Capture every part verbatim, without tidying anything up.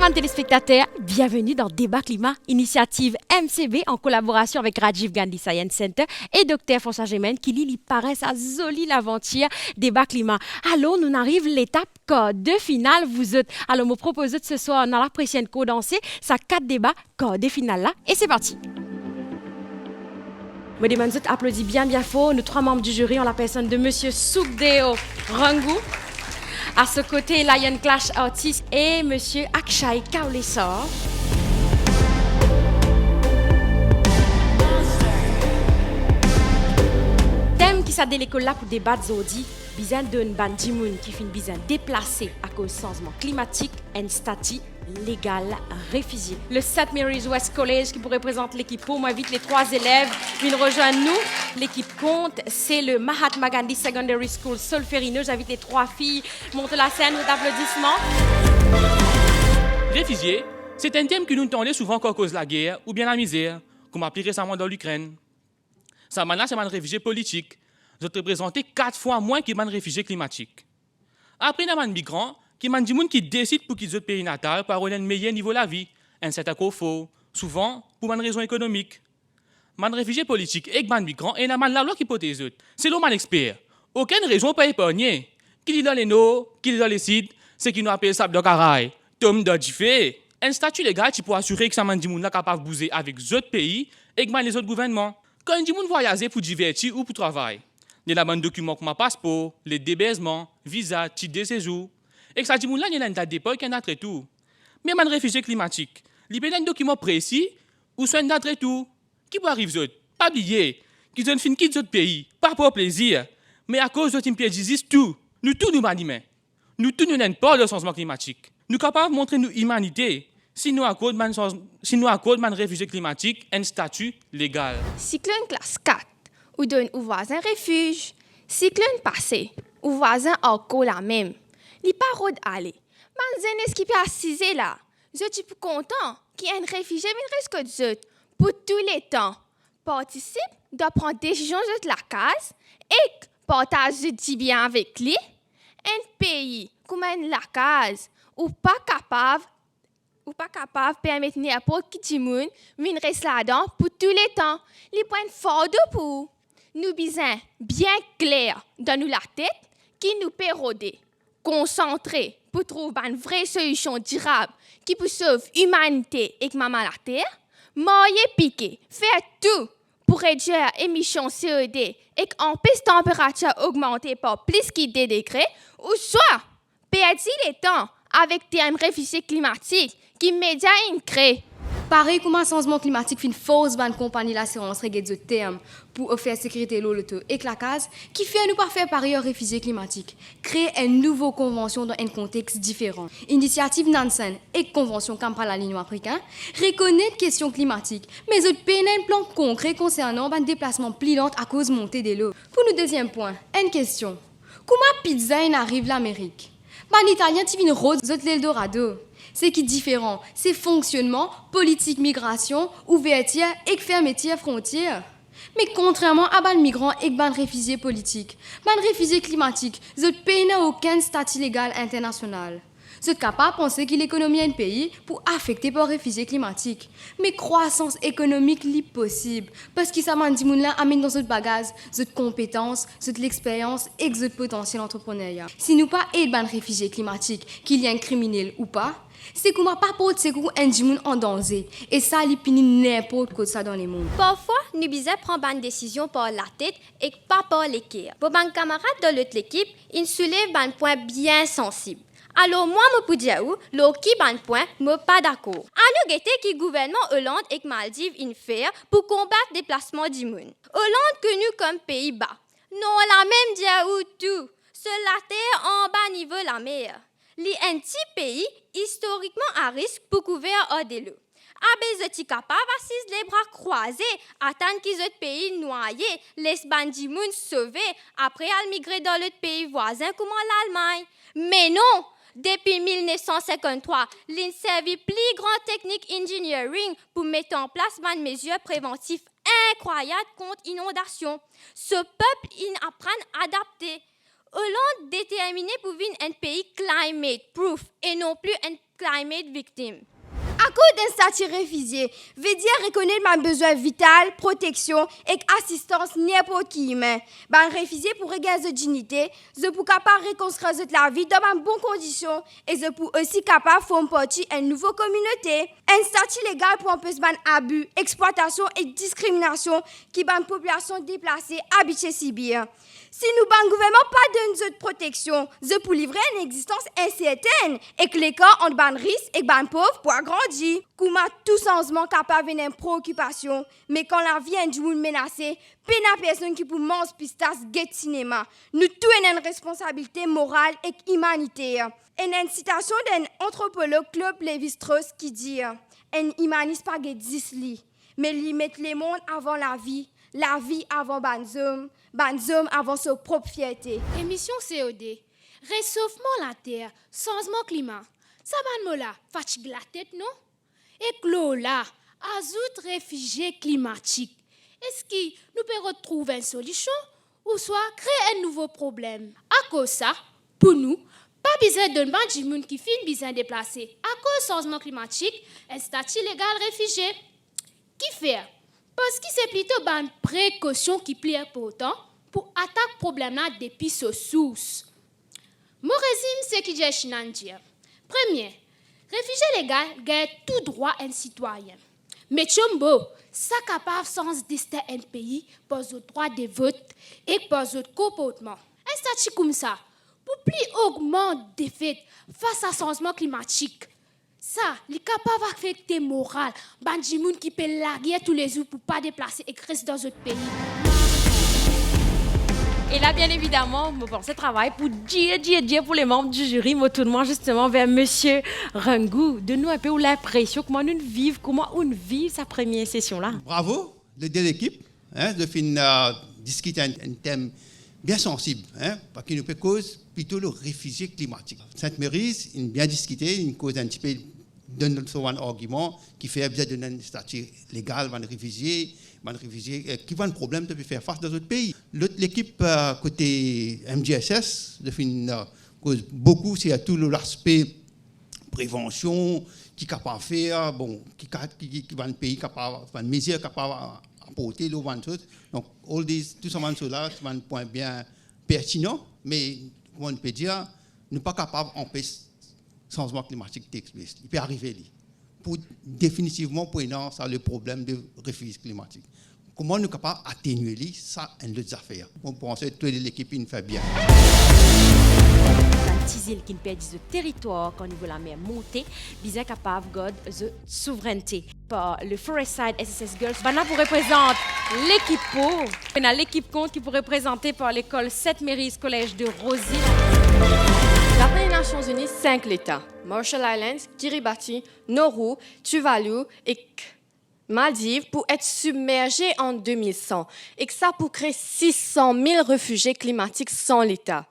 Bann telespektater, bienveni dan Deba Klima, inisiativ M C B an kolaborasion avek Rajiv Gandhi Science Center e Dokter François Gemenne ki li, li parey sa zoli lavantir Deba Klima. Alor, nou ariv letap kar de final, vous autres. Alor, mo propoz zot seswar, nou al apresie enn kour danse, sa kat deba, kar de final la, e se parti. Mo demann zot aplodi bien, bien for nou trwa manm di ziri, an lapersonn de Misie Sukhdeo Rangu, a so kote Lion Clash Artist, e Misie Akshay Kaulesar. Tem ki sa de lekol la pou debat zordi, bizin donn bann dimoun ki finn bizin deplase akoz sanzman klimatik enn stati legal refizie. Le Saint Mary's West College ki pou reprezant lekip. Pou mo invit le trwa zelev vinn rezwenn nou. Lekip kont, se le Mahatma Gandhi Secondary School Solferino. Mo invit le trwa fiy mont lor lasenn, zot aplodisman. Refizie, se enn term ki nou tande souvan kan koz lager oubien lamizer, kouma pli resaman dan Likrenn. Sa bann la se bann refizie politik. Zot reprezante kat fwa mwin ki bann refizie klimatik. Apre, ena bann migran, ki bann dimoun ki desid pou kit zot pei natal pou al rod enn meyer nivo lavi, enn sertin konfor, souvan pou bann rezon ekonomik. Bann refizie politik ek bann migran, ena bann lalwa ki protez zot. Selon bann exper, okenn rezon pa eparnie. Ki li dan Lenor, ki li dan Lesid, seki nou apel sab dan karay, tom dan dife. Enn stati legal ti pou asire ki sa bann dimoun la kapav bouze avek zot pei ek bann lezot gouvernman. Kan enn dimoun vwayaze pou diverti ou pou travay, li ena bann dokiman kouma paspor, let deberzman, viza, tit de sezour. Ek sa dimoun la, li ena enn dat depar ek enn dat retour. Me bann refizie klimatik, li pena enn dokiman presi ouswa enn dat retour. Ki pou ariv zot? Pa bliye ki zot finn kit zot pei, pa par plezir, me akoz zot inn perdi zis tou. Nou tou nou bann imin. Nou tou nou ena enn par dan sanzman klimatik. Nou kapav montre nou imanite si nou akord bann sanz-, si nou akord bann refizie klimatik enn stati legal. Siklonn klas kat, ou donn ou vwazin refiz. Siklonn pase, ou vwazin ankor lamem. Li pa rod ale. Bann zenes ki pe asize la, zot ti pou kontan ki enn refizie vinn res kot zot pou tou letan. Partisip dan pran desizion zot lakaz ek partaz zot dibien avek li. Enn pei kouma enn lakaz, ou pa kapav, ou pa kapav permet ninport ki dimoun vinn res ladan pou tou letan. Li pou enn fardo pou ou. Nou bizin bien kler dan nou latet ki nou pe rode, konsantre pou trouv bann vre solision dirab ki pou sov imanite ek mama later, marye pike, fer tou pou redir emision C O de ek anpes tanperatir ogmante par plis ki de degre, ouswa perdi letan avek term refizie klimatik ki media inn kree. Parey kouma sanzman klimatik finn fors bann konpagni lasirans reget zot term pou ofer sekirite lor loto ek lakaz, kifer nou pa fer parey ar refizie klimatik, kree enn nouvo konvansion dan enn kontex diferan? Inisiativ Nansen ek Konvansion Kampala Linion Afrikin rekonet kestion klimatik, me zot pena enn plan konkre konsernan bann deplasman pli lant akoz monte delo. Pou nou deziem pwin, enn kestion. Kouma pizza inn ariv Lamerik? Bann Italien ti vinn rod zot L'Eldorado. Seki diferan, se fonksionnman politik migrasion, ouvertir ek fermetir frontier. Me kontrerman a bann migran ek bann refizie politik, bann refizie klimatik, zot pena okenn stati legal internasional. Zot kapav panse ki lekonomi enn pei pou afekte par refizie klimatik, me krwasans ekonomik li posib, parski sa bann dimoun la amenn dan zot bagaz zot konpetans, zot lexperyans ek zot potansiel antreprenerya. Si nou pa ed bann refizie klimatik, ki li enn kriminel ou pa, se kouma pa port sekour enn dimoun an danze, e sa li pini ninport kot sa dan lemond. Parfwa, nou bizin pran bann desizion par latet ek pa par leker. Mo bann kamarad dan lot lekip inn soulev bann pwin bien sansib. Alor mwa, mo pou dir ou lor ki bann pwin mo pa dakor. Anou gete ki gouvernman Oland ek Maldiv inn fer pou konbat deplasman dimoun. Oland koni kom Pei Ba. Non la mem dir ou tou, so later anba nivo lamer. Li enn ti pei istorikman a risk pou kouver ar delo. Abe zot ti kapav asiz lebra krwaze, atann ki zot pei nwaye, les bann dimoun sove, apre al migre dan lot pei vwazin kouma Lalmagn. Me non! Depi mil nef san sinkant-trwa, linn servi pli gran teknik engineering pou met an plas bann mezir prevantif inkrwayab kont inondasion. So pep inn aprann adapte. Oland determine pou vinn enn pei climate proof e non pli enn climate victim. Akord enn stati refizie, vedir rekonet bann bezwin vital, proteksion ek asistans ninport ki imin. Bann refizie pou regagn zot dignite, zot pou kapav rekonstrir zot lavi dan bann bon kondision e zot pou osi kapav form parti enn nouvo kominote. Enn stati legal pou anpes bann abi, explwatasion ek diskriminasion ki bann popilasion deplase abitie sibir. Si nou bann gouvernman pa donn zot proteksion, zot pou liv enn exzistans insertenn ek lekar ant bann ris ek bann pov pou agrandi. Kouma tou sanzman kapav ena enn preokipasion, me kan lavi enn dimoun menase, pena personn ki pou manz pistas, get sinema. Nou tou ena enn responsabilite moral ek imaniter. Ena enn sitasion dan enn antropolog, Claude Lévi-Strauss, ki dir, "Enn imanis pa get zis li, me li met lemond avan lavi, lavi avan bann zom, bann zom avan so prop fierte." Emision C O D, resofman later, sanzman klima, sa bann mo la fatig latet, non? Ek lor la, azout refizie klimatik. Eski nou pe retrouv enn solision ouswa kre enn nouvo problem? Akoz sa, pou nou, pa bizin donn bann dimoun ki finn bizin deplase akoz sanzman klimatik enn stati legal refizie. Kifer? Parski se plito bann prekosion ki pli inportan pou atak problem la depi so sours. Mo rezim seki Jershinann dir. Premie, refizie legal gagn tou drwa enn sitwayin. Me tiombo, sa kapav sanz destin enn pei par zot drwa de vot ek par zot konportman. Enn stati koumsa pou pli ogmant defet fas a sanzman klimatik. Sa, li kapav afekte moral bann dimoun ki pe lager toulezour pou pa deplase ek res dan zot pei. E la, bien evidaman, mo panse travay pou dir, dir, dir pou le manb di ziri. Mo tourn mwa zisteman ver Misie Rangou. Donn nou inpe ou linpresion, kouma nou viv, kouma ou viv sa premie sesion la? Bravo, le de lekip, hein, zot finn, euh, diskit enn, enn tem bien sansib, hein, parski nou pe koz plito le refizie klimatik. Sainte-Maryse, inn bien diskite, inn koz enn tipe, donn so bann argiman ki fer bizin donn enn stati legal bann refizie, bann refizie, eh, ki bann problem zot pe fer fas dan zot pei. Lot lekip, eh, kote M G S S, zot finn, eh, koz boukou, sirtou lor laspe prevansion, ki kapav fer, bon, ki ka-, ki, ki, ki bann pei kapav, bann mezir kapav aporte lor bann soz. Donk, all these, tou sa bann soz la, se bann pwin bien pertinan, me, kouma nou pe dir, nou pa kapav anpes sanzman klimatik take place. Li pe arive, li. Pou definitivman pou ena sa le problem de refiz klimatik. Kouma nou kapav atenie li, sa enn lot zafer. Mo panse tou le lekip inn fer bien. Bann ti zil ki'nn perdi zot teritwar kan nivo lamer monte, bizin kapav gard zot souvrennte. Par le Forest Side S S S Girls, bann la pou reprezant lekip Pau. Ena lekip Kont ki pou reprezante par lekol Sainte-Maryse Collège de Rosie. Dapre Nasion Zini, sink leta, Marshall Islands, Kiribati, Nauru, Tuvalu ek Maldiv, pou et sibmerze an de mil san, ek sa pou kre sis san mil refizie klimatik san leta.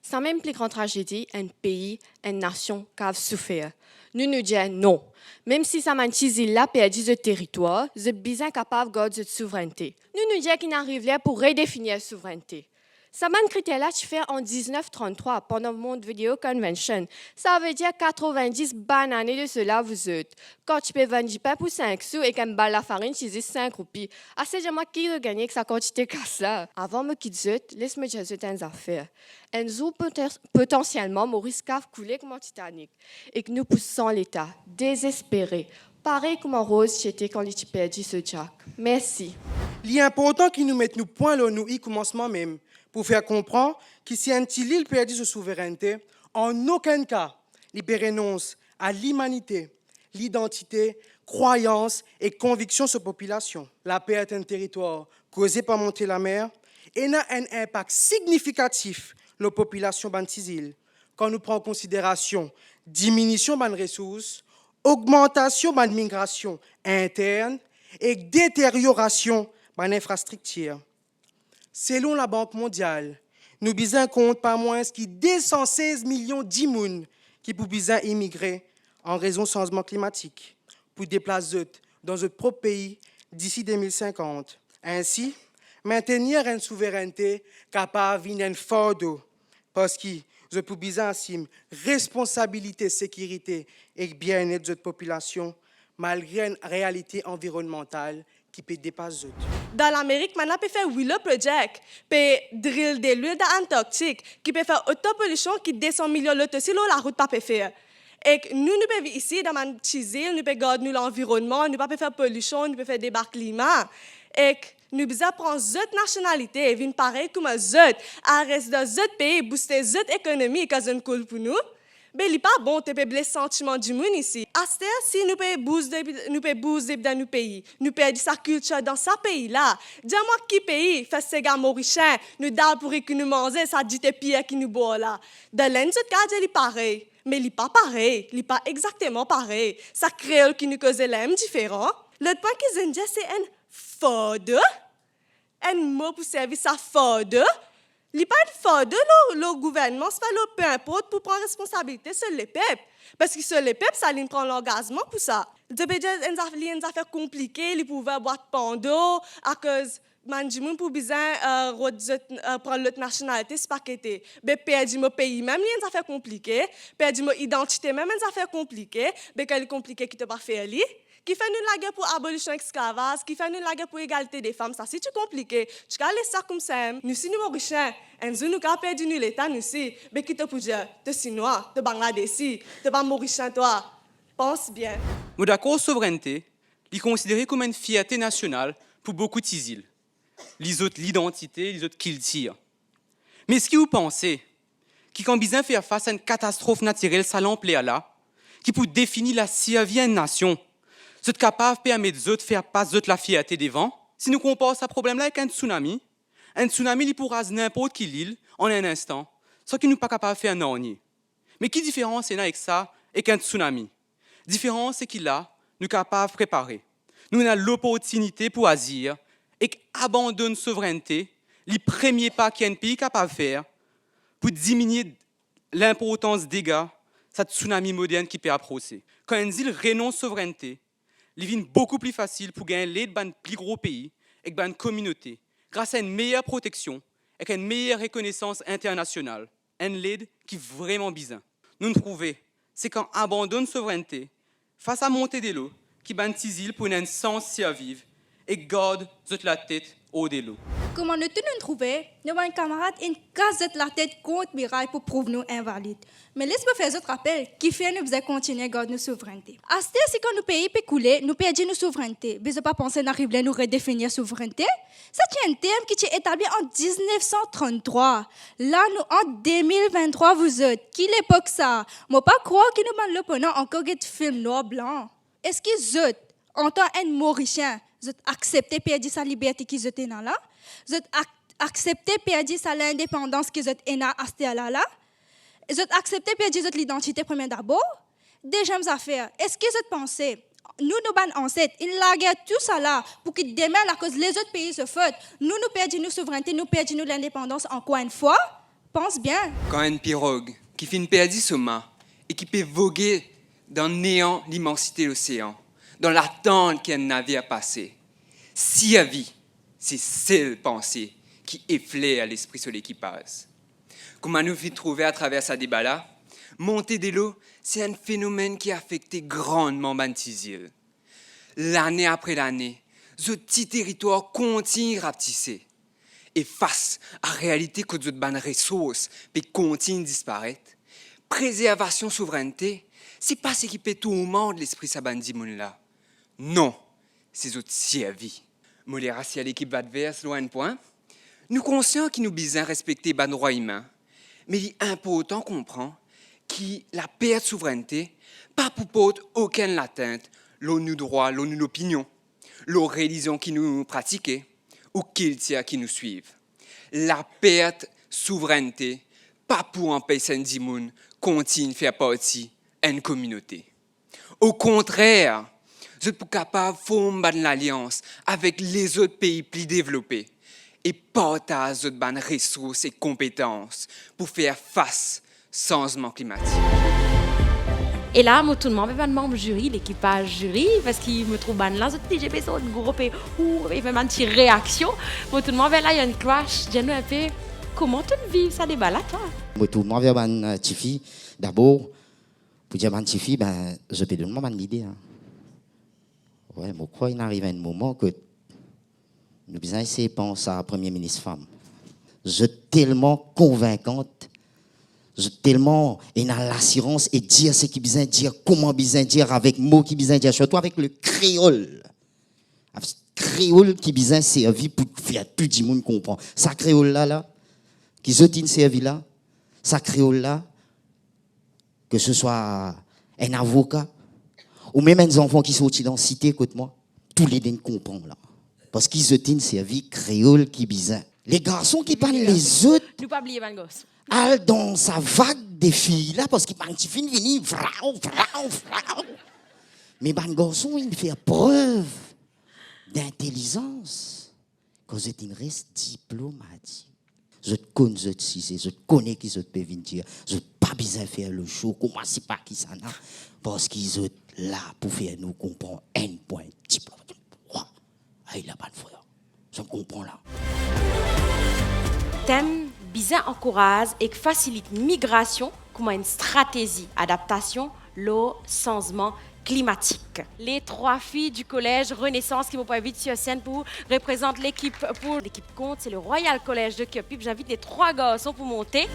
Samem pli gran tragedi enn pei, enn nasion kav soufer. Nou, nou dir non. Mem si sa bann ti zil la perdi zot teritwar, zot bizin kapav gard zot souvrennte. Nou, nou dir ki'nn ariv ler pou redefinir souvrennte. Sa bann kriter la ti fer an diznef tranntrwa pandan Montevideo Convention. Savedir katrevin-dis bann ane de sela, vouzot. Kan ti pe vann dipin pou sink sou ek enn bal lafarinn ti zis sink roupi. Ase dir mwa ki zot gagne ek sa kantite kas la? Avan mo kit zot, les mo dir zot enn zafer. Enn zour, poten-, potansielman, Moris kav koule kouma Titanic. Ek nou pou san leta, dezespere, parey kouma Rose ti ete kan li ti perdi so Jack. Mersi. Li inportan ki nou met nou pwin lor nou i koumansman mem, pou fer konpran ki si enn ti lil perdi so souverennte, an okenn ka, li pe renons a limanite, lidantite, krwayans ek konviksion so popilasion. Lapert enn teritwar koze par monte lamer ena enn inpak signifikatif lor popilasion bann ti zil, kan nou pran konsiderasion diminision bann resours, ogmantasion bann migrasion intern ek deteriorasion bann infrastriktir. Selon Labank Mondial, nou bizin kont pa mwins ki de san sez milion dimoun ki pou bizin imigre an rezon sanzman klimatik pou deplas zot dan zot prop pei disi de mil sinkant. Ainsi, mintenir enn souverennte kapav vinn enn fardo, parski Zot pou bizin asim responsabilite sekirite ek bienet zot popilasion, malgre enn realite anvironnmantal ki pe depas zot. Dan Lamerik, bann la pe fer Willow Project, pe dril delwil dan Antarktik, ki pe fer otan polision ki de san milion lot osi lor larout pa pe fer. Ek nou, nou pe viv isi dan bann ti zil, nou pe gard nou lanvironnman, nou pa pe fer polision, nou pe fer deba klima. Ek nou bizin pran zot nasionalite, vinn parey kouma zot, al res dan zot pei, bouste zot ekonomi, kan zot inn koul pou nou. Be li pa bon, to pe bles santiman dimoun isi. Aster, si nou pe bouz depi, nou pe bouz depi dan nou pei, nou perdi sa kiltir dan sa pei la. Dir mwa ki pei fer sega morisien, nou dal pouri ki nou manze, sa dite pir ki nou bwar la. Dan Lenn zot kapav dir li parey, me li pa parey, li pa exakteman parey. Sa kreol ki nou koze la mem diferan. Lot pwin ki zot inn dir se enn fardo. Enn mo pou servi sa fardo. Li pa enn fardo lor, lor gouvernman, se pa lor pe inport pou pran responsabilite so lepep. Parski so lepep, sa li inn pran langazman pou sa. Zot pe dir enn zaf-, li enn zafer konplike, li pou ouver bwat Pandor, akoz bann dimoun pou bizin, eh, rod zot, eh, pran lot nasionalite, se pa kete. Be perdi mo pei mem, li enn zafer konplike. Perdi mo idantite mem, enn zafer konplike. Be kan li konplike, ki to pa fer li? Kifer nou lager pou abolision lesklavaz, kifer nou lager pou egalite de fam, sa si ti konplike, ti kav les sa koumsa mem. Nou si nou Morisien, enn zour nou kav perdi nou leta nou si, be ki to pou dir, to Sinwa, to Bangladesi, to pa Morisien twa. Pans bien. Mo dakor, souvrennte, li konsidere kouma enn fierte nasional pou boukou ti zil. Li zot lidantite, li zot kiltir. Me eski ou panse ki kan bizin fer fas a enn katastrof natirel sa lanpler la, ki pou defini lasirvi enn nasion, zot kapav permet zot fer pas zot lafierte devan? Si nou konpar sa problem la ek enn tsunami, enn tsunami li pou raz ninport ki lil an enn instan, san ki nou pa kapav fer nanye. Me ki diferans ena ek sa ek enn tsunami? Diferans se ki la, nou kapav prepare. Nou ena loportinite pou azir ek abandonn souvrennte, li premie pa ki enn pei kapav fer pou diminie linportans dega sa tsunami modern ki pe aprose. Kan enn zil renons souvrennte, li vinn boukou pli fasil pou gagn led bann pli gro pei ek bann kominote, gras a enn meyer proteksion ek enn meyer rekonesans internasional, enn led ki vreman bizin. Nou'nn trouve, se kan abandonn souvrennte fas a monte delo ki bann ti zil pou ena enn sans sirviv ek gard zot latet or delo. Kouma nou tou nou'nn trouve, nou bann kamarad inn kas zot latet kont miray pou prouv nou invalid. Me les mo fer zot rapel, kifer nou bizin kontigne gard nou souvrennte. Aster, si kan nou pei pe koule, nou perdi nou souvrennte, be zot pa panse inn ariv ler nou redefinir souvrennte? Sa ti enn term ki ti etabli an diznef san tranntrwa. La, nou an de mil venntrwa, vouzot. Ki lepok sa? Mo pa krwar ki nou bann loponan ankor get film nwar blan. Eski zot, antan enn Morisien, zot aksepte perdi sa liberte ki zot ena la? Zot ak-, aksepte perdi sa lindepandans ki zot ena aster la la? Zot aksepte perdi zot lidantite premie dabor? Deziem zafer, eski zot panse nou, nou bann anset, inn lager tousala pou ki demin, lakoz lezot pei so fot, nou, nou perdi nou souvrennte, nou perdi nou lindepandans ankor enn fwa? Pans bien. Kan enn pirog ki finn perdi so ma e ki pe voge dan nean limansite losean, dan latant ki enn navir pase, sirvi, se sel panse ki efler lespri so lekipaz. Kouma nou finn trouve atraver sa deba la, monte delo se enn fenomenn ki afekte grandman bann ti zil. Lane apre lane, zot ti teritwar kontign raptise. E fas a realite kot zot bann resours pe kontign disparet, prezervasion souvrennte, se pa seki pe tourmant lespri sa bann dimoun la. Non, se zot sirvi. Mo le rasir lekip advers lor enn pwin. Nou konsian ki nou bizin respekte bann drwa imin, me li inportan konpran ki lapert souvrennte pa pou port okenn latint lor nou drwa, lor nou lopinion, lor relizion ki nou pratike ou kiltir ki nou swiv. Lapert souvrennte pa pou anpes enn dimoun kontign fer parti enn kominote. Okontrer, zot pou kapav form bann lalians avek lezot pei pli devlope e partaz zot bann resours e konpetans pou fer fas sanzman klimatik. E la, mo tourn mwa ver bann manm ziri, lekipaz ziri, parski mo trouv bann la, zot oblizman pe sort gro pe ou, pe fer bann ti reaksion. Mo tourn mwa ver Lion Crash, dir nou inpe, Kouma to'nn viv sa deba la, twa? Mo tourn mwa ver bann, eh, tifi. Dabor, pou dir bann tifi, ben, zot pe donn mwa bann lide, hein. Wi, mo krwar inn ariv enn moman kot nou bizin esey pans a Premie Minis fam. Zot telman konvinkant, zot telman ena lasirans e dir seki bizin dir, kouma bizin dir, avek mo ki bizin dir, sirtou avek le kreol. Avek kreol ki bizin servi pou fer tou dimoun konpran. Sa kreol la, la, ki zot inn servi la, sa kreol la, ke se swa enn avoka, ou mem enn zanfan ki sorti dan site kot mwa, toulede inn konpran la. Parski zot inn servi kreol ki bizin. Le garson ki bann lezot, nou pa bliye bann garson, al dan sa vag de fi la, parski bann tifi inn vini, vrau, vrau, vrau. Me bann garson inn fer prev dintelizans. Kan zot inn res diplomatik, zot konn zot size, zot kone ki zot pe vinn dir, zot pa bizin fer le show, kouma sipa kisannla, parski zot la pou fer nou konpran enn pwin diplomatik. Wa, ay la bann frer, zot konpran la. Tem: bizin ankouraz ek fasilit migrasion kouma enn stratezi adaptasion lor sanzman klimatik. Les trois filles du collège Renaissance ki mo pou invit sur scène pou reprezant lekip, pou lekip kont, c'est le Royal Collège de Curepipe. J'invite les trois garçons pou monte.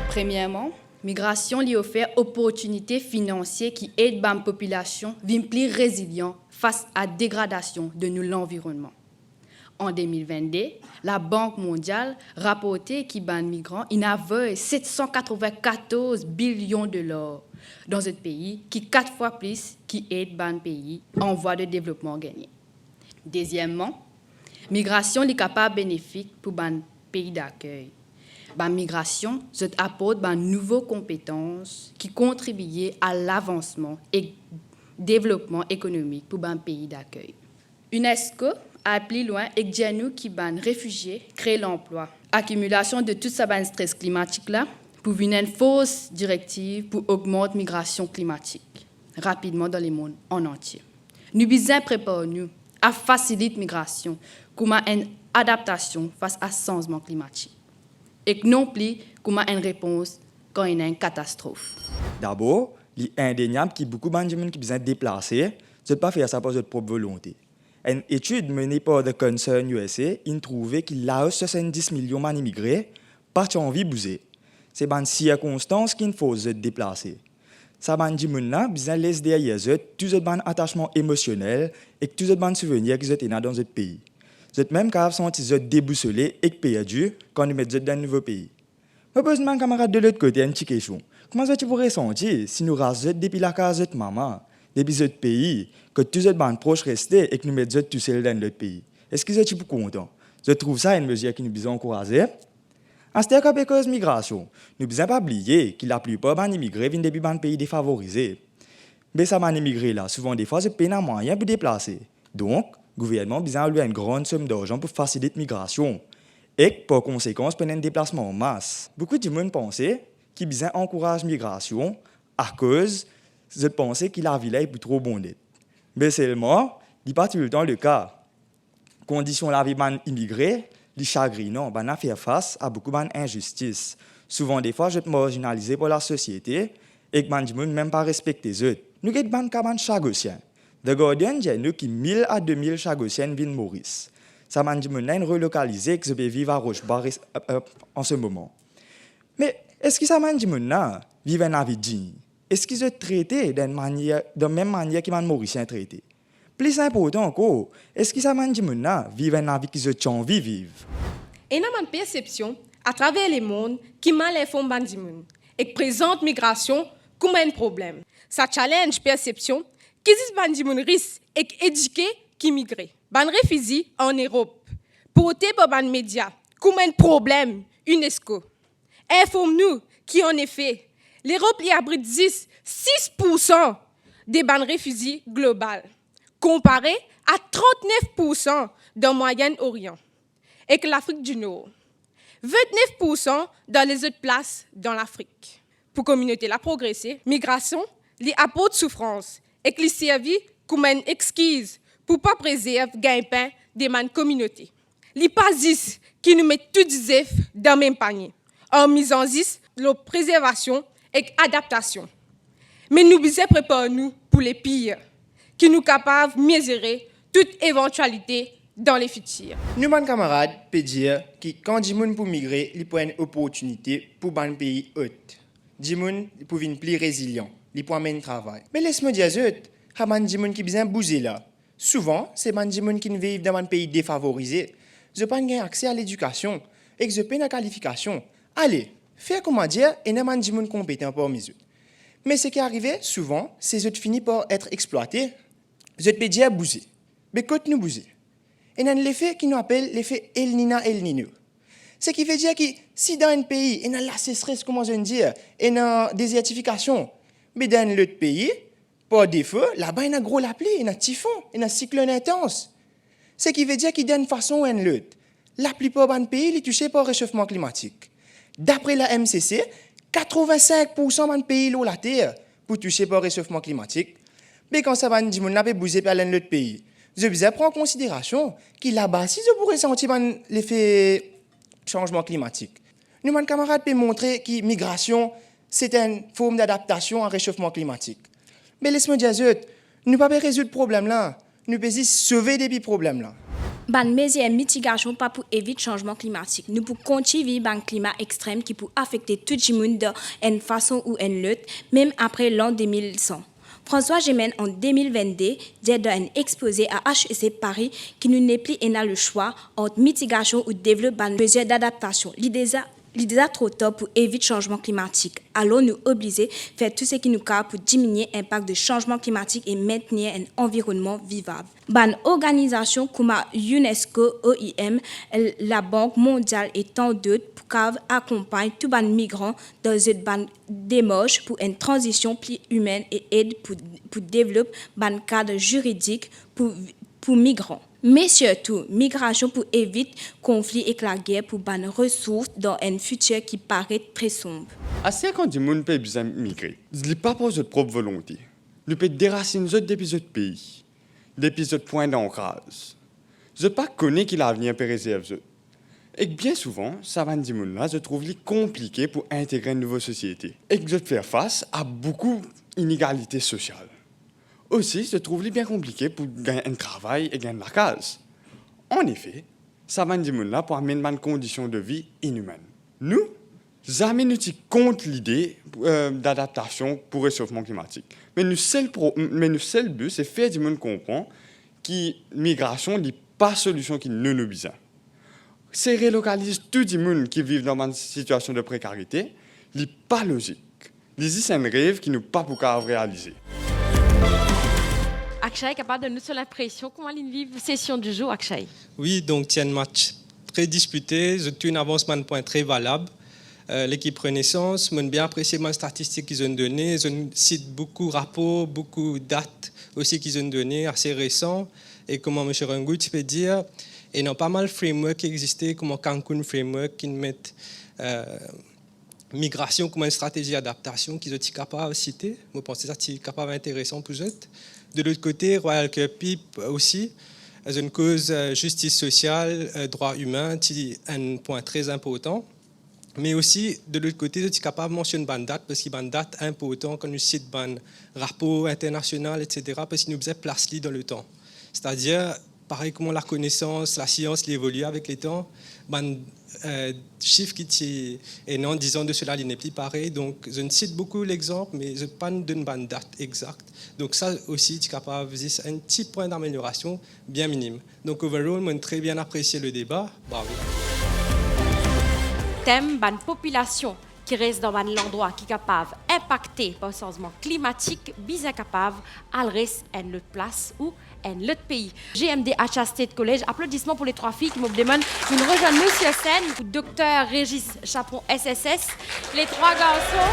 Premierman, migrasion li ofer oportinite finansie ki ed bann popilasion vinn pli rezilian fas a degradasion de nou lanvironnman. An de mil vennde, Labank Mondial raporte ki bann migran inn avoy set san katrovin-katorz bilion dolar dan zot pei, ki kat fwa plis ki ed bann pei an vwa de devlopman gagne. Dezieman, migrasion li kapav benefik pou bann pei dakey. Bann migrasion, zot aport bann nouvo konpetans ki kontribie a lavansman ek devlopman ekonomik pou bann pei dakey. UNESCO al pli lwin ek dir nou ki bann refizie kre lanplwa. Akimilasion de tou sa bann stres klimatik la pou vinn enn fors direktiv pou ogmant migrasion klimatik rapidman dan lemond an antie. Nou bizin prepar nou a fasilit migrasion kouma enn adaptasion fas a sanzman klimatik, ek non pli kouma enn repons kan ena enn katastrof. Dabor, li indeniab ki boukou bann dimoun ki bizin deplase, zot pa fer sa par zot prop volonte. Enn etid mene par The Concern U S A inn trouve ki laos swasanndis milion bann imigre pa ti anvi bouze. Se bann sirkonstans ki'nn fors zot deplase. Sa bann dimoun la bizin les deryer zot tou zot bann atasman emosionel ek tou zot bann souvenir ki zot ena dan zot pei. Zot mem kapav santi zot debousole ek perdi kan nou met zot dan enn nouvo pei. Mo poz bann kamarad de lot kote enn ti kestion. Kouma zot ti pou resanti si nou ras zot depi lakaz zot mama, depi zot pei, kot tou zot bann pros reste ek nou met zot tousel dan enn lot pei? Eski zot ti pou kontan? Zot trouv sa enn mezir ki nou bizin ankouraze? Aster kan pe koz migrasion, nou bizin pa bliye ki laplipar bann imigre vinn depi bann pei defavorize. Me sa bann imigre la, souvan defwa zot pena mwayin pou deplase. Donk, gouvernman bizin alwe enn gran som larzan pou fasilit migrasion. Ek par konsekans, pena enn deplasman an mas. Boukou dimoun panse ki bizin ankouraz migrasion akoz zot panse ki lavi la li pou tro bon net. Me selman, li pa toultan leka. Kondision lavi bann imigre, li sagrinan, bannla fer fas a boukou bann inzistis. Souvan defwa, zot marzinalize par lasosiete ek bann dimoun mem pa respekte zot. Nou get bann ka bann Chagosien. The Guardian dir nou ki mil a de mil Chagosien vinn Moris. Sa bann dimoun la inn relokalize ek zot pe viv a Roche Bois res-, euh, euh, an se moman. Me eski sa bann dimoun la viv enn lavi dign? Eski zot trete dan enn manier, dan mem manier ki bann Morisien trete? Plis inportan ankor, eski sa bann dimoun la viv enn lavi ki zot ti anvi viv? Ena bann persepsion atraver lemond ki mal inform bann dimoun ek prezant migrasion kouma enn problem. Sa challenge persepsion ki zis bann dimoun ris ek edike ki migre. Bann refizi an Erop porte par bann media kouma enn problem UNESCO inform nou ki, anefe, Lerop li abrit zis sis poursan de bann refizi global, konpare a trant-nef poursan dan Mwayenn Orian ek Lafrik di Nor, vintnef poursan dan lezot plas dan Lafrik. Pou kominote la progrese, migrasion li aport soufrans ek li servi kouma enn exkiz pou pa prezerv gagnpin de bann kominote. Li pa zis ki nou met tou zef dan mem panie, an mizan zis lor prezervasion ek adaptasion. Me nou bizin prepar nou pou lepir, ki nou kapav mie zere tou evantialite dan lefitir. Nou bann kamarad pe dir ki kan dimoun pou migre, li pou enn oportinite pou bann pei ot. Dimoun pou vinn pli rezilian, li pou amenn travay. Me les mo dir zot, sa bann dimoun ki bizin bouze la, souvan se bann dimoun ki viv dan bann pei defavorize, zot pa'nn gagn akse a ledikasion ek zot pena kalifikasion. Ale, fer kouma dir, ena bann dimoun konpetan parmi zot. Me seki arive souvan, se zot fini par et explwate, zot pe dir bouze. Be kot nou bouze? Ena enn lefe ki nou apel lefe El Niño, El Niño. Seki vedir ki si dan enn pei ena lasesres, kouma zot dir, ena dezertifikasion, be dan enn lot pei, par defo, laba ena gro lapli, ena tifon, ena siklonn intans. Seki vedir ki dan enn fason ou enn lot, laplipar bann pei li touse par resofman klimatik. Dapre la M C C, katrovin-sink poursan bann pei lor later pou touse par resofman klimatik. Be kan sa bann dimoun la pe bouze pe al enn lot pei, zot bizin pran konsiderasion ki laba si zot pou resanti bann lefe sanzman klimatik. Nou bann kamarad pe montre ki migrasion se enn form dadaptasion a resofman klimatik. Me les mo dir zot, nou pa pe rezoud problem la, nou pe zis sove depi problem la. Bann mezir mitigasion pa pou evit sanzman klimatik. Nou pou kontign viv bann klima extrem ki pou afekte tou dimoun dan enn fason ou enn lot, mem apre lan de mil san. François Gemenne, an de mil vennde, dir dan enn expoze a H E C Paris ki nou nepli ena leswa ant mitigasion ou devlop bann mezir dadaptasion. Li deza, li deza tro tar pou evit sanzman klimatik. Alor nou oblize fer tou seki nou kapav pou diminie inpak de sanzman klimatik e mentenir enn anvironnman vivab. Bann organizasion kouma UNESCO, O I M, Labank Mondial e tan dot pou kapav akonpagn tou bann migran dan zot bann demars pou enn tranzision pli imenn e ed pou, pou devlop bann kad ziridik pou, pou migran. Me sirtou, migrasion pou evit konfli ek lager pou bann resours dan enn fitir ki paret tre sonb. Aster kan dimoun pe bizin migre, li pa par zot prop volonte. Nou pe derasinn zot depi zot pei, depi zot pwin dankraz. Zot pa kone ki lavenir pe rezerv zot. Ek bien souvan, sa bann dimoun la, zot trouv li konplike pou integre enn nouvo sosiete. Ek zot fer fas a boukou inegalite sosial. Osi, zot trouv li bien konplike pou gagn enn travay e gagn enn lakaz. Anefe, sa bann dimoun la pou amenn bann kondision de vi inimenn. Nou, zame nou ti kont lide, eh, dadaptasion pou resofman klimatik. Me nou sel pro-, me nou sel bi, se fer dimoun konpran ki migrasion, li pa solision ki nou, nou bizin. Se relokaliz tou dimoun ki viv dan bann sitiasion de prekarite, li pa lozik. Li zis enn rev ki nou pa pou kapav realize. Akshay, kapav donn nou so linpresion, kouma linn viv sesion di zour, Akshay? Wi, donk, ti enn match tre dispite, zot tou inn avans bann pwin tre valab. Eh, lekip Renaissance, mo'nn bien apresie bann statistik ki zot inn done, zot inn sit boukou rapor, boukou dat osi ki zot inn done, ase resan. E kouma Misie Rangout ti pe dir, ena pa mal framework ki existe, kouma Cancun Framework, ki inn met, eh, migrasion kouma enn stratezi adaptasion ki zot ti kapav site. Mo panse sa ti kapav interesan pou zot. De lot kote, Royal Carib osi, zot inn koz, eh, zistis sosial, eh, drwa imin, ti enn pwin tre inportan. Me osi, de lot kote, zot ti kapav mansionn bann dat, parski bann dat inportan kan nou sit bann rapor internasional, et cetera, parski nou bizin plas li dan letan. Setadir, parey kouma lakonesans, lasians, li evolie avek letan, bann, eh, sif ki ti ena dizan de sela, li nepli parey. Donk, zot inn sit boukou lexanp, me zot pa'nn donn bann dat exakt. Donk, sa osi ti kapav zis enn ti pwin dameliorasion, bien minim. Donk, overall, mo'nn tre bien apresie le deba. Bravo. Tem, bann popilasion ki res dan bann landrwa ki kapav inpakte par sanzman klimatik, bizin kapav al res enn lot plas ou enn lot pei. G M D H A State College, aplodisman pou le trwa fiy ki mo pou demann vinn rezwenn nou sir senn, pou Dokter Régis Chapron, S S S, le trwa garson.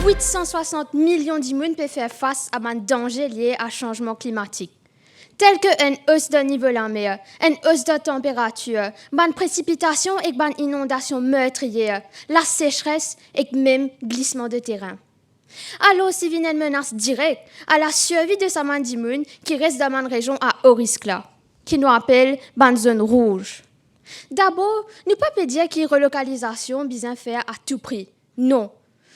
Wit san swasant milion dimoun pe fer fas a bann danze lie a sanzman klimatik, tel ke enn os dan nivo lamer, enn os dan tanperatir, bann presipitasion ek bann inondasion mertriye, lasesres ek mem glisman de terin. Alor, si vinn enn menas direk a lasirvi de sa bann dimoun ki res dan bann rezion a o risk la. ki nou apel bann zone rouge. Dabor, nou pa pe dir ki relokalizasion bizin fer a tou pri. Non.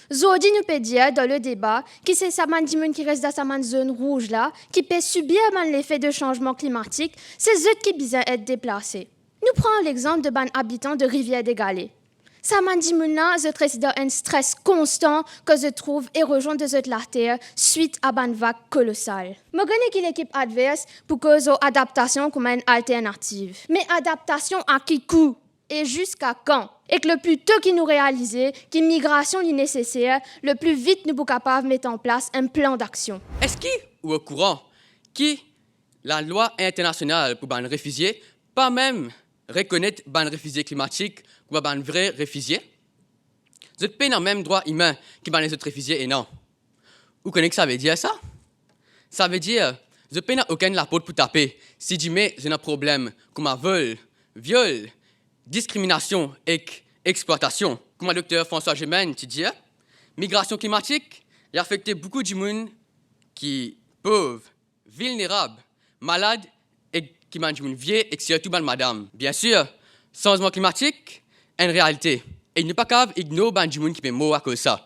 Zordi nou pe dir dan le deba ki se sa bann dimoun ki res dan sa bann zone rouge la, ki pe sibir bann lefe de sanzman klimatik, se zot ki bizin et deplase. Nou pran lexanp de bann abitan de Rivière des Galets. Sa bann dimoun la, zot res dan enn stres konstan kan zot trouv erozion de zot later swit a bann vag kolosal. Mo kone ki lekip advers pou koz lor adaptasion kouma enn alternativ. Me adaptasion a ki kou? E ziska kan? Ek le pli to ki nou realize ki migrasion li neseser, le pli vit nou pou kapav met an plas enn plan daksion. Eski ou okouran ki lalwa internasional pou bann refizie pa mem rekonet bann refizie klimatik kouma bann vre refizie? Zot pena mem drwa imin ki bann lezot refizie ena. Ou kone ki sa ve dir sa? Sa ve dir, zot pena okenn laport pou tape si dime zot ena problem kouma vol, viol, diskriminasion ek explwatasion. Kouma Dokter François Gemenne ti dir, migrasion klimatik, li afekte boukou dimoun ki pov, vilnerab, malad ek ki bann dimoun vie ek sirtou bann madam. Biensir, sanzman klimatik enn realite e nou pa kapav ignor bann dimoun ki pe mor akoz sa.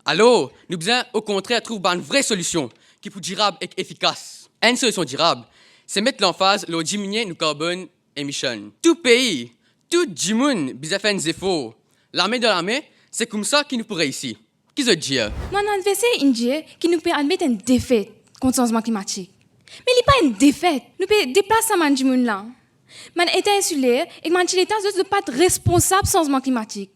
Alor, nou bizin okontrer trouv bann vre solision ki pou dirab ek efikas. Enn solision dirab, se met lanfaz lor diminie nou carbon emission. Tou pei, tou dimoun bizin fer enn zefor, lame dan lame, se koumsa ki nou pou reisi. Ki zot dir? Mo adverser inn dir ki nou pe admet enn defet kont sanzman klimatik. Me li pa enn defet, nou pe deplas sa bann dimoun la. Bann eta insiler ek bann ti leta, zot, zot pa responsab sanzman klimatik.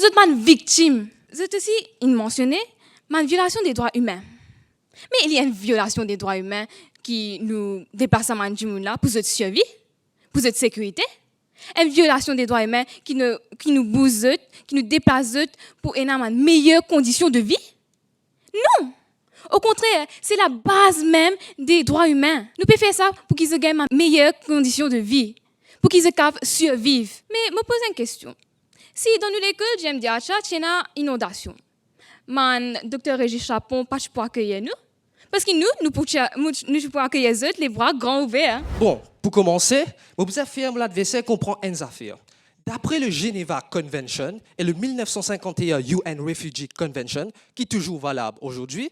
Zot bann viktim. Zot osi inn mansione bann violasion de drwa imin. Me li enn violasion de drwa imin ki nou deplas sa bann dimoun la pou zot sirvi, pou zot sekirite? Enn violasion de drwa imin ki nou, ki nou bouz zot, ki nou deplas zot pou ena bann meyer kondision de vi? Non! Okontrer, se labaz mem de drwa imin. Nou pe fer sa pou ki zot gagn bann meyer kondision de vi, pou ki zot kapav sirviv. Me mo poz enn kestion. Si dan nou lekol G M D H A ti ena inondasion, bann Dokter Régis Chapon pa ti pou akeyir nou? Paski nou, nou pou ti, nou, nou ti pou akeyir zot lebra gran ouver. Bon, pou komanse, mo bizin fer mo ladverser konpran enn zafer. Dapre le Geneva Convention e le mil nef san sinkant e enn U N Refugee Convention, ki touzour valab azordi,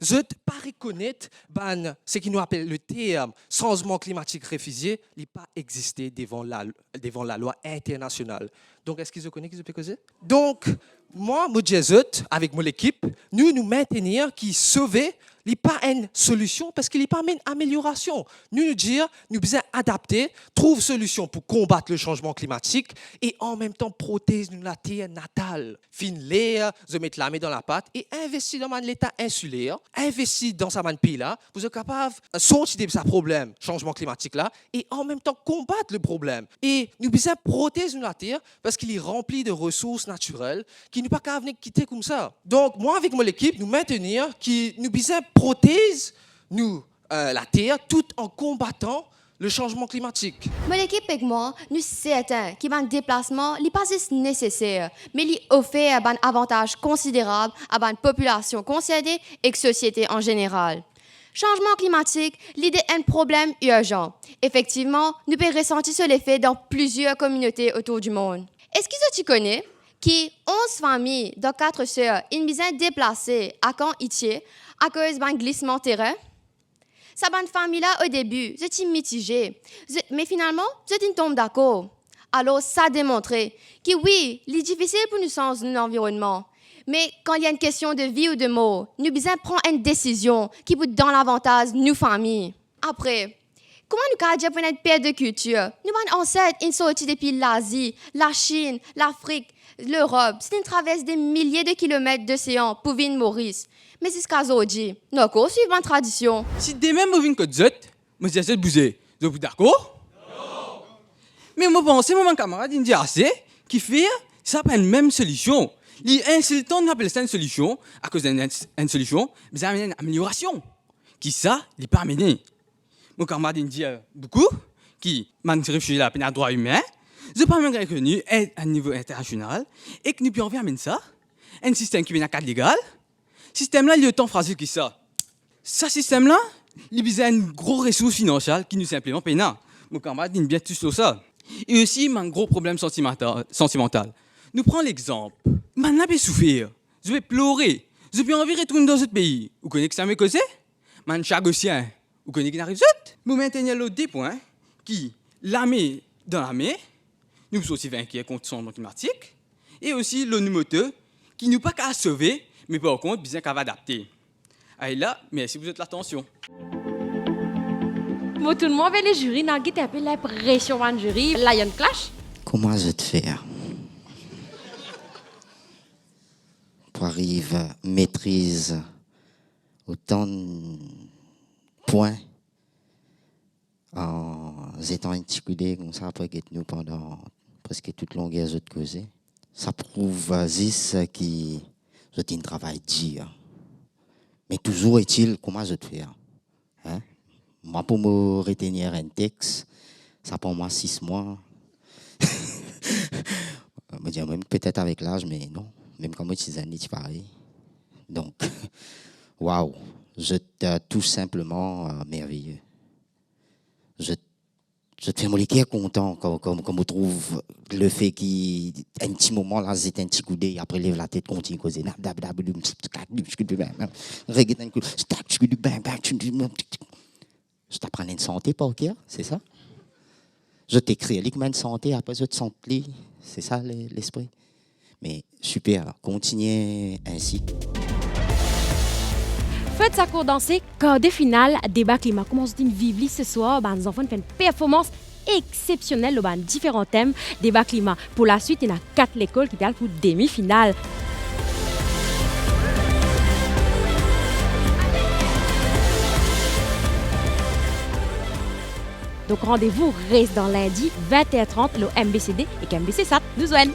zot pa rekonet bann, seki nou apel le term sanzman klimatik refizie, li pa existe devan la, devan lalwa internasional. Donk, eski zot kone ki zot pe koze? Donk, mwa, mo dir zot, avek mo lekip, nou, nou mintenir ki sove, li pa enn solision, paski li pa amenn ameliorasion. Nou, nou dir, nou bizin adapte, trouv solision pou konbat le sanzman klimatik e an mem tan protez nou later natal. Finn ler, zot met lame dan lapat e investi dan bann leta insiler, investi dan sa bann pei la, pou zot kapav sorti de sa problem sanzman klimatik la e an mem tan konbat le problem. E nou bizin protez nou later, paski li ranpli de resours natirel ki nou pa kapav nek kite koumsa. Donk, mwa avek mo lekip, nou mintenir ki nou bizin protez nou, eh, later tout an konbatan le sanzman klimatik. Mo lekip ek mwa, nou sertin ki bann deplasman, li pa zis neseser, me li ofer bann avantaz konsiderab a bann popilasion konserne ek sosiete an zeneral. Sanzman klimatik, li de enn problem irzan. Efektivman, nou pe resanti so lefe dan plizier kominote otour dimond. Eski zot ti kone ki onz fami dan Quatre-Sœurs inn bizin deplase a Camp Itier akoz bann glisman terin? Sa bann fami la, o debi, zot ti mitize, zot, me finalman, zot inn tom dakor. Alor, sa demontre ki wi, li difisil pou nou sanz nou lanvironnman, me kan li enn kestion de vi ou de mor, nou bizin pran enn desizion ki pou dan lavantaz nou fami. Apre, kouma nou kapav dir pou ena enn pert de kiltir? Nou bann anset inn sorti depi Lazi, Lasinn, Lafrik, Lerop, zot inn travers de milie de kilomet dosean pou vinn Moris. Me ziska zordi, nou ankor swiv bann tradision. Si demin mo vinn kot zot, mo dir zot bouze, zot pou dakor? Me mo panse mo bann kamarad inn dir ase, kifer sa pa enn mem solision. Li insiltan nou apel sa enn solision, akoz enn, enn, enn solision bizin amenn enn ameliorasion. Ki sa li pa amene. Mo kamarad inn dir boukou ki bann refizie la pena drwa imin, zot pa mem gagn rekoni a nivo internasional, ek nou pe anvi amenn sa, enn sistem ki pena kad legal. Sistem la, li otan frazil ki sa. Sa sistem la, li bizin enn gro resours finansial ki nou sinpleman pena. Mo kamarad inn bien tous lor sa. E osi bann gro problem santimanta-, santimantal. Nou pran lexanp, bann la pe soufer, zot pe plore, zot pe anvi retourn dan zot pei. Ou kone kisannla mo koze? Bann Chagosien, ou kone ki'nn ariv zot? Mo met enn lot de pwin, ki lame dan lame, nou sorti vinker kont sanzman klimatik, e osi lor nou moto, ki nou pa kav sove, me par kont bizin kav adapte. Ayo la, mersi pou zot latansion. Mo tourn mwa ver leziri, ena gete inpe linpresion bann ziri, Lion Clash. Kouma zot fer pou ariv metriz otan pwin an zetan enn ti koudey koumsa, apre get nou pandan preske tou longer zot koze. Sa prouv zis ki zot inn travay dir. Me touzour etil, kouma zot fer? Hein? Mwa, pou mo retenir enn text, sa pran mwa sis mwa. Mo dir mem petet avek laz, me non. Mem kan mo ti zenn, li ti parey. Donk, waw, zot, euh, tou sinpleman, euh, merveye. Zot, zot fer mo leker kontan kan, kan, kan mo trouv lefe ki enn ti moman la, zet enn ti koudey, apre lev latet, kontign koze. Regete enn kou, zot aprann enn sante par ker, se sa? Zot ekrir li kouma enn sante, apre zot sant li, se sa le-, lespri. Me siper, kontigne ensi. Fed Sakour Danse, kar de final Deba Klima. Kouma zot inn viv li seswar? Bann zanfan inn fer enn performans exsepsionel lor bann diferan tem Deba Klima. Pou laswit, ena kat lekol ki pe al pou demi final. Donk, randevou res dan lindi, vin er trant, lor M B C D ek M B C Sat. Nou zwenn!